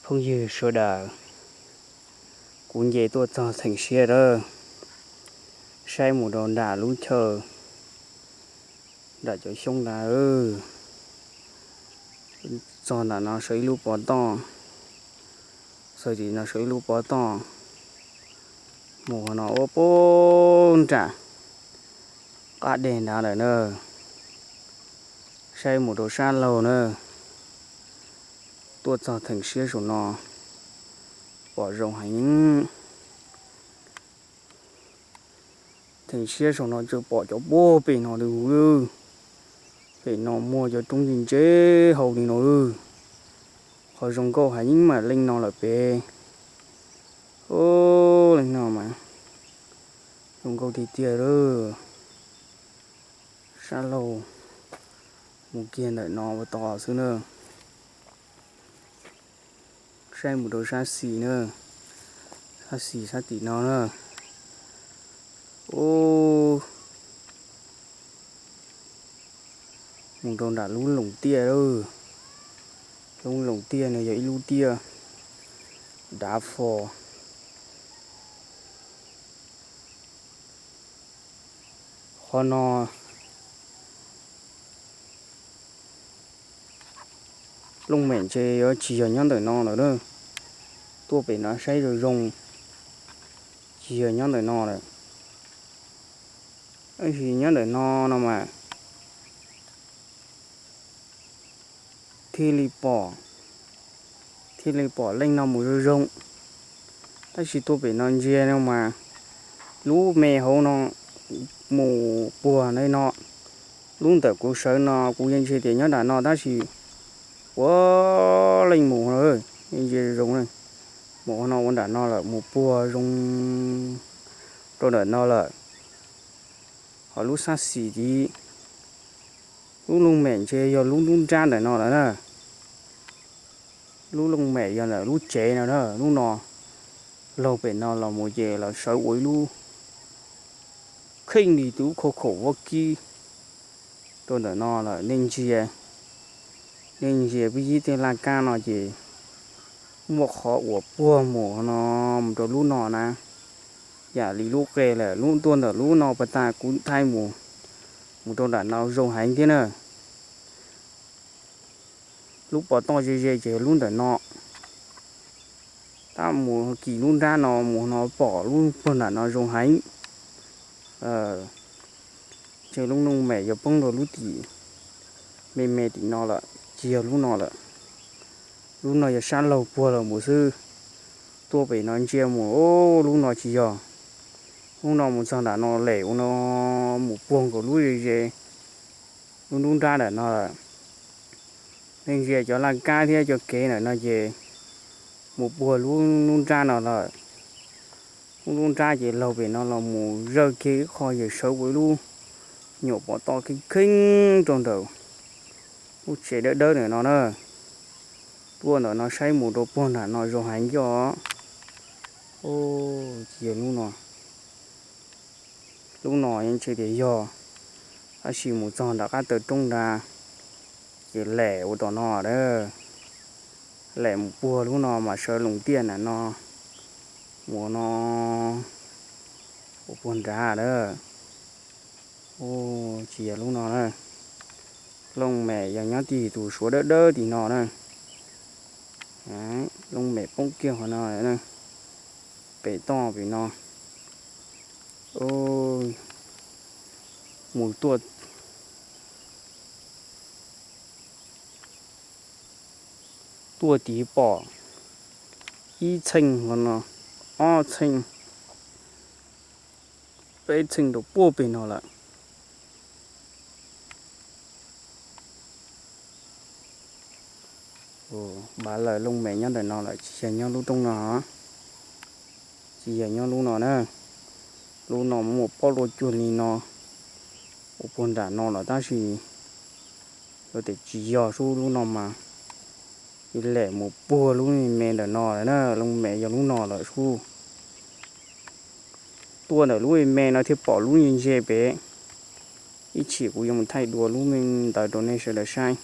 Phooj ywg sawv daws, kuv nce tuaj txog theem siab lawm, saib mus rau nram lub chaw, nram cov xyoob ntawd. Txog nram no sawv ib lub pov toj, txog tim no sawv ib lub pov toj, mus qhov no ua puag nram qab deg nrad lawm na. Saib mus rau sab laug na, tuaj txog theem siab saum no, pom zoo heev. Theem siab saum no tseem pom cov puag pem no li. Pem no muaj cov roob ntse ntse hauv li no. Qhov zoo nkauj heev mas leej no lawm pem. Leej no mas zoo nkauj tiag tiag lawm. Sab laug mus kiag ntawm no ua tod xwb na. Saib mus rau sab xis na, sab xis sab tim no na. Mus rau nram lub Loos Tiaj lawm. Lub Loos Tiaj no yog ib lub tiaj dav fo. Qhov no looj mem ntshe yuav tsis yog nyob ntawm no lawm na. Tuaj pem no saib zoo zoo, tsis yog nyob ntawm no lawm. Tab sis nyob ntawm no no mas thiaj li pom, thiaj li pom leej no mus zoo zoo. Tab sis tuaj pem no ntsia no mas lub me hauv no mus puag li no. Lub ntawm kuv sawv no kuv yeej ntsia tias nyob nram no tab sis puav leej mus, yeej ntsia zoo, mus no ua nram no lawm, mus puag zoo rau nram no lawm. Ho lub sab xis tid, lub looj mem ntshe yog lub nruab nrab ntawm no lawm na. Lub looj mem yog ntawm lub tsev no na, lub no laug pem no los mus ces los sawv ua ib lub kheej li tus khau khaum vaub kib rau ntawm no lawm. Nej ntsia, nej ntsia peb yib tej laj kab no ces muaj qhov uas puag mus no, mus rau lub no na. Yam li lub qe lawm, lub tuaj ntawm lub no pas tas kuv thaij mus, mus rau nram no zoo heev thiab na. Lub pov toj ze ze ces lub ntawm no. Tab mus kis lub nrab no mus no pom lub puag nram no zoo heev. Ntshe lub looj mem yuav poob rau lub tim me me tim no lawm, tsis yog lub no lawm. Lub no yog sab laug puag los mus xwb. Tuaj pem no ntsia mus, lub no tsis yog. Lub no mus txog nram no lem ua no, mus puag nkaus lub ze ze, lub nruab nrab nram no lawm. Nej ntsia cov laj kab thiab cov kev nram no ces mus puag lub nruab nrab no lawm. Lub nruab nrab ces laug pem no los mus zawj kiag ib qho yawm sawv ua ib lub nyuam pov toj kheej kheej rau ntawm lub tsev dawb dawb ntawm no na. Tuaj ntawm no saib mus rau puag nram no zoo heev kiag os. Tsis yog lub no, lub no yeej ntshe tias yog, tab sis mus txog nram qab taw roob nrad ces lem ua tom no a, lem mus puag lub no mas sawv Loos Tiaj nram no, mus no ua puag nrad a. Tsis yog lub no na, looj mem yog nyob tim tus suav dawb dawb tim no na. Looj mem poob kiag qhov no, pem toj pem no. Mus tuaj, tuaj tid pom ib txheej qhov no, ob txheej, peb txheej rau puag pem no lawm. Npav lawm, looj mem nyob ntawm no lawm, tsis yog nyob lub rooj no. Tsis yog nyob lub no na. Lub no muaj pob luaj cuag li no, ua puag nram no lawm tab sis yuav tias tsis yog sub, lub no mas lem mus puag lub me ntawm no lawm na, looj mem yog lub no lawm sub. Tuaj ntawm lub me no thiaj pom lub ntse ntse pem. Ib chim kuv yuav mus thaij dua lub me ntawd rau nej sawv daws saib.